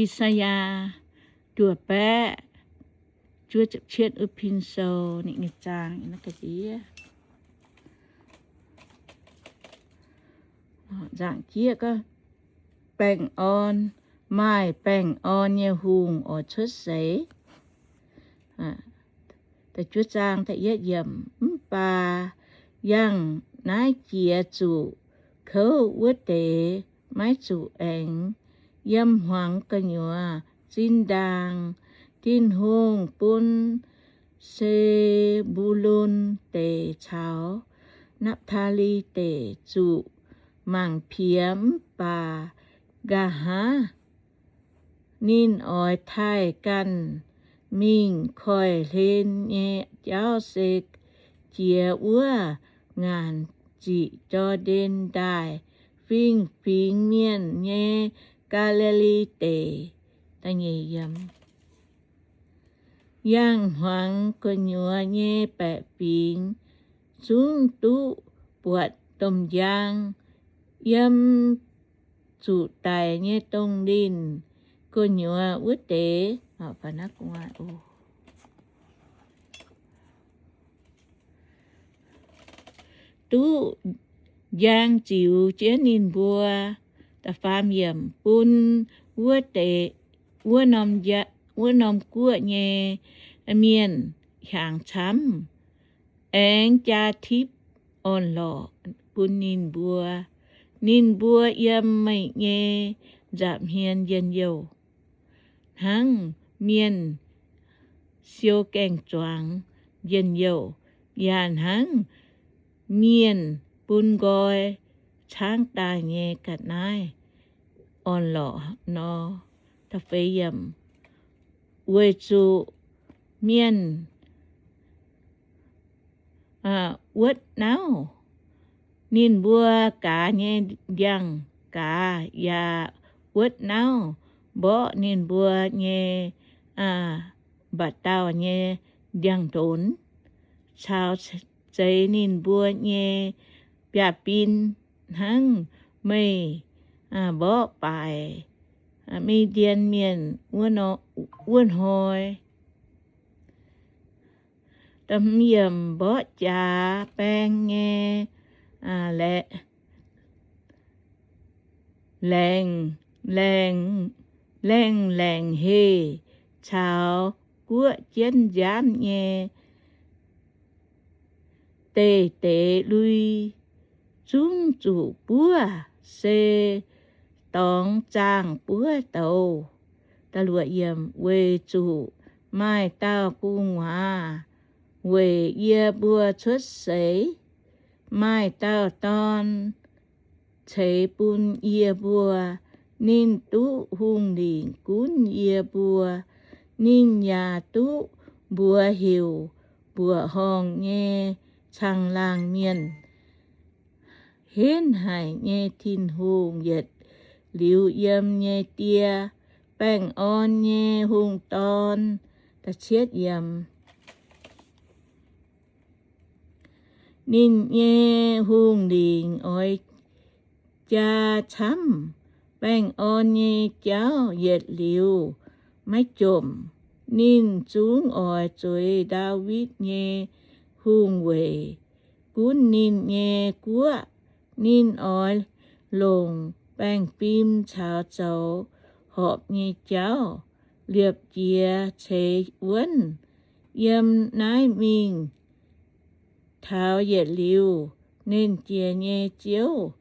I^saa^yaa juov baeqv juov ziepc cietv wuov pin sou ninh nyei zaang naaiv ga'ndiev. Nzaangc jieqv gorngv, baengh orn, maaih baengh orn nyei hungh oix cuotv seix. Mv baac yangh naaiv jiex zuqc kouv wuov deix maiv zuqc aengx. Yiem hmuangx gu'nyuoz zinh ndaangh Tin-Hungh bun Se^mbu^lon Deic caux Napv^taa^li Deic zuqc mangc piex mv baac nqa'haav ninh oix taaih ganh mingh koiv-hlen nyei jauv se jiex wuov ngaanc ziqc Jor^ndaen Ndaaih fingx-fingx mienh nyei Gaa^li^li Deic. Yangh hmuangx gu'nyuoz nyei baeqc fingx zungv duqv buatc domh njang yiem zuqc daic nyei dongh linh gu'nyuoz wuov deix. Duqv njang ziux jienv ninh mbuo. Da'faam yiemc, bun wuov deix, wuov norm, wuov norm guoqv nyei mienh hiaangx camv, aengx jaa tipv orn-lorqc bun ninh mbuo. Ninh mbuo yiem meih nyei nza'hmien njien-youh hnangv mienh siou gaeng-zuangx njien-youh, yaac hnangv mienh bun nqoi caangv daaih nyei ga'naaiv orn-lorqc nor. Weic zuqc mienh wuotv nauv ninh mbuo gaax nyei ndiangx-gaaz, yaac wuotv nauv mborqv ninh mbuo nyei mba'dauh nyei ndiangx-ndonx, caux zeix ninh mbuo nyei biaav-bin, hnangv meih mborqv baaic Mi^ndien Mienh wuov hnoi. Mborqv jaax baeng nyei laengz, laengz, laengz, laengz heh caux guoqv jienv nziaamv nyei deic-deix lui zungv zuqc buov, se dorngx zaangh buov douz. Weic zuqc maaih dauh gu'nguaaz weic yie mbuo cuotv seix, maaih dauh dorn ceix bun yie mbuo. Ninh duqv hungh lingc gunv yie mbuo. Ninh yaac duqv mbuox heuc mbuoqc horngh nyei caangh laangh mienh, henv haic nyei Tin-Hungh, yietc liuz yiem nyei Die, baengh orn nyei Hungh Dorn. Ninh nyei hungh lingc oix jaa camv, baengh orn nyei jauv yietc liuz maiv jomc. Ninh zungv oix zueiz Ndaawitv nyei hungh weic gunv ninh nyei guoqv. Ninh oix longc baengh fim caux zoux horpc nyei jauv liepc jiez ceix wuonv. Yiem naaiv mingh taux yietc liuz, Nernh Jiex nyei Ziouv,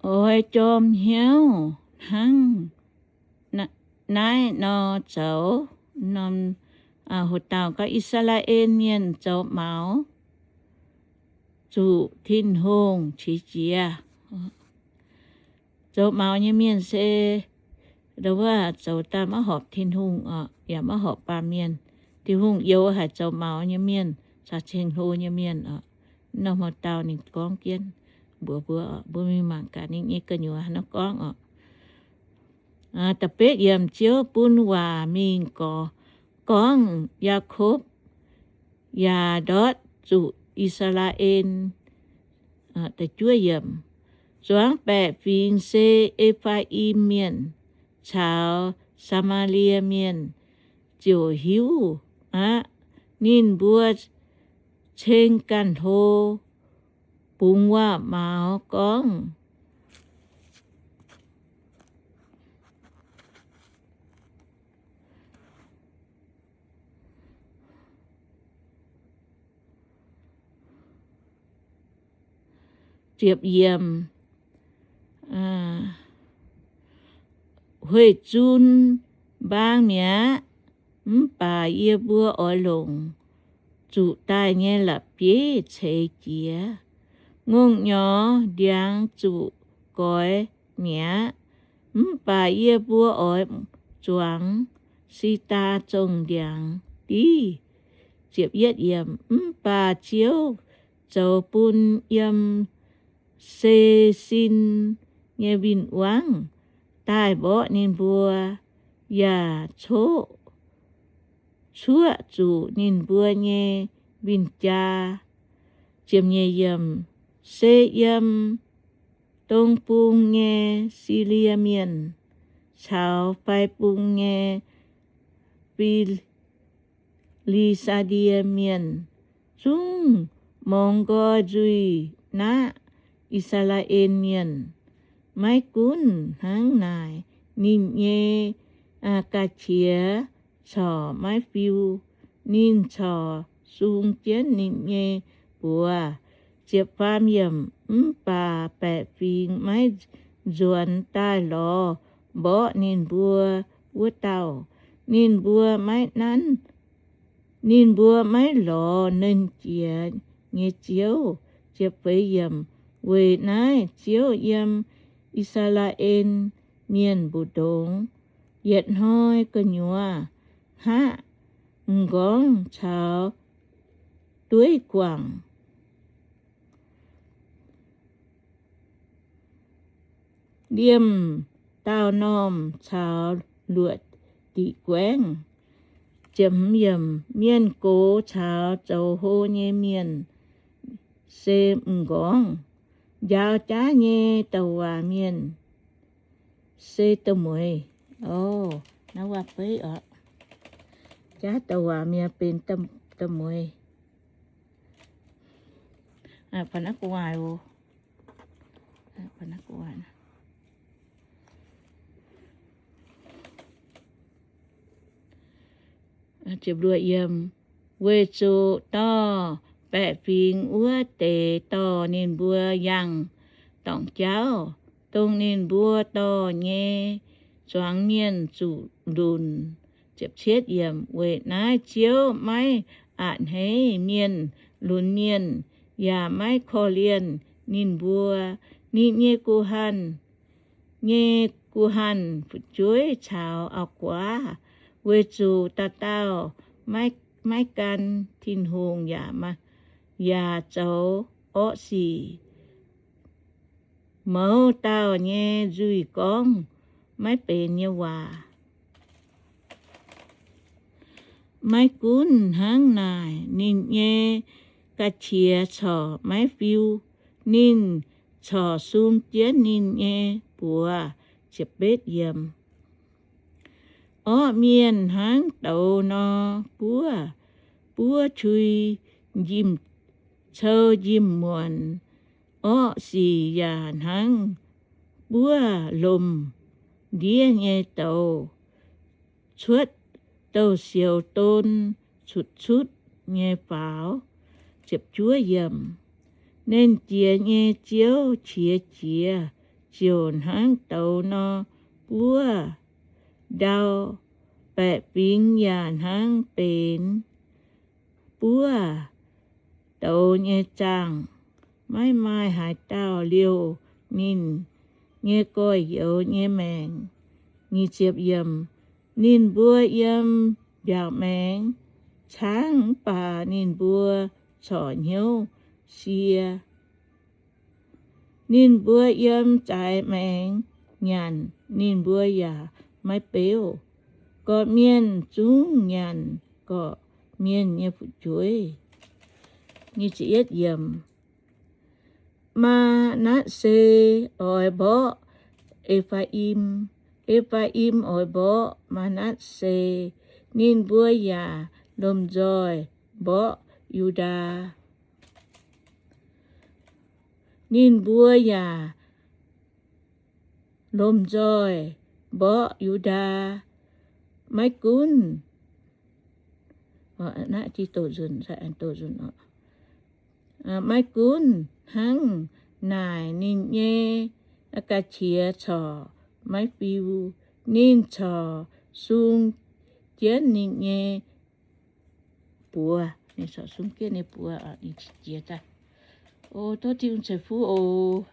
oix jorm hnyouv hnangv naaiv nor zoux. Norm, hoc dauh gorngv I^saa^laa^en Mienh zoux maux zuqc Tin-Hungh qiex jiez. Zoux maux nyei mienh se, ndau wuov zoux daaih maiv horpc Tin-Hungh oc, yaac maiv horpc baamh mienh. Tin-Hungh youx haic zoux maux nyei mienh caux ceng-hlo nyei mienh oc. Norm hoc dauh ninh gorngv jienv mbuox mbuo oc, mbuo mingh mangc gaax ninh nyei gu'nyuoz haaix nor gorngv oc. Ziouv bun waac mingh gorngv, gorngv Yaakopv yaac ndortv zuqc I^saa^laa^en. Zuangx baeqc fingx se E^faa^im Mienh caux Saa^maa^lie Mienh ziouc hiuv aqv. Ninh mbuo ceng ganh hlo, bungx waac-maux gorngv, Hueic zun mbaang mi'aqv, mv baac yie mbuo oix longc zuqc daaih nyei la'bieiv ceix jiez. Ngongh nyorx ndiangx zuqc goix mi'aqv, mv baac yie mbuo oix zuangx si^ndaa zongh ndiangx div. Mv baac Ziouv zoux bun yiem se sin nyei win-wangv daaih mborqv ninh mbuo, yaac coqv, cuoqv zuqc ninh mbuo nyei win-jaa. Se yiem dong bung nyei Silie Mienh caux fai bung nyei Fi^li^saa^die Mienh zungv mongx nqoi nzuih naqv I^saa^laa^en Mienh. Maiv gunv hnangv naaic, ninh nyei ga'qiex corc maiv fiu. Ninh corc sung jienv ninh nyei buoz. Mv baac baeqc fingx maiv nzuonx daaih lorz mborqv ninh mbuo wuov dauh. Ninh mbuo maiv nanv, ninh mbuo maiv lorz Nernh Jiex nyei Ziouv. Weic naaiv Ziouv yiem I^saa^laa^en Mienh mbu'ndongx yietc hnoi gu'nyuoz hngaqv m'nqorngv caux dueiv guangc, liemh daauh normh caux luoqc diqc guaengv. Mienh gox caux zoux hlo nyei mienh se m'nqorngv. Njaaux jaav nyei douc waac mienh se da'mueiz. Jaav douc waac mienh benx da'mueiz. Weic zuqc dorh baeqc fingx wuov deix dorh ninh mbuo yangh dorngc jauv, dongh ninh mbuo dorh nyei zuangx mienh zuqc lunc. Weic naaiv Ziouv maiv a'hneiv mienh lunx mienh, yaac maiv korv-lienh ninh mbuo. Ninh nyei guh hanh, nyei guh hanh fu'jueiv caux auv-guaav, weic zuqc dauh dauh maiv gan Tin-Hungh yaac zoux orqv sic. Mouz dauh nyei nzuih gorngv maiv benx nyei waac. Maiv gunv hnangv naaic, ninh nyei ga'qiex corc maiv fiu. Ninh corc sung jienv ninh nyei buoz. Orqv mienh hnangv douz nor buov, buov cui cou njimv-muonc. Orqv sic yaac hnangv buov lomc ndiev nyei douz cuotv douh sioux don cutv cutv nyei faaux. Nernh Jiex nyei Ziouv qiex jiez ziouc hnangv douz nor buov ndau. Baeqc fingx yaac hnangv benx buov douz nyei zaangh. Maiv maaih haaix dauh liouh ninh nyei gorx-youz nyei maengc. Ninh mbuo yiem mbiaauc maengx caangv, mv baac ninh mbuo corc hnyouv sie. Ninh mbuo yiem zaaix maengx nyanc, ninh mbuo yaac maiv beuv. Gorqv-mienh zungv nyanc gorqv-mienh nyei fu'jueiv. Maa^natv^se oix mborqv E^faa^im. E^faa^im oix mborqv Maa^natv^se. Ninh mbuo yaac lomh nzoih mborqv Yu^ndaa. Ninh mbuo yaac lomh nzoih mborqv Yu^ndaa. Maiv gunv, maiv gunv hnangv naaic, ninh nyei ga'qiex corc maiv fiu. Ninh corc sung jienv ninh nyei buoz, ninh corc sung jienv ninh buoz, ninh jiex daaih. O, tov Tin-Hungh ceix fuqv oc.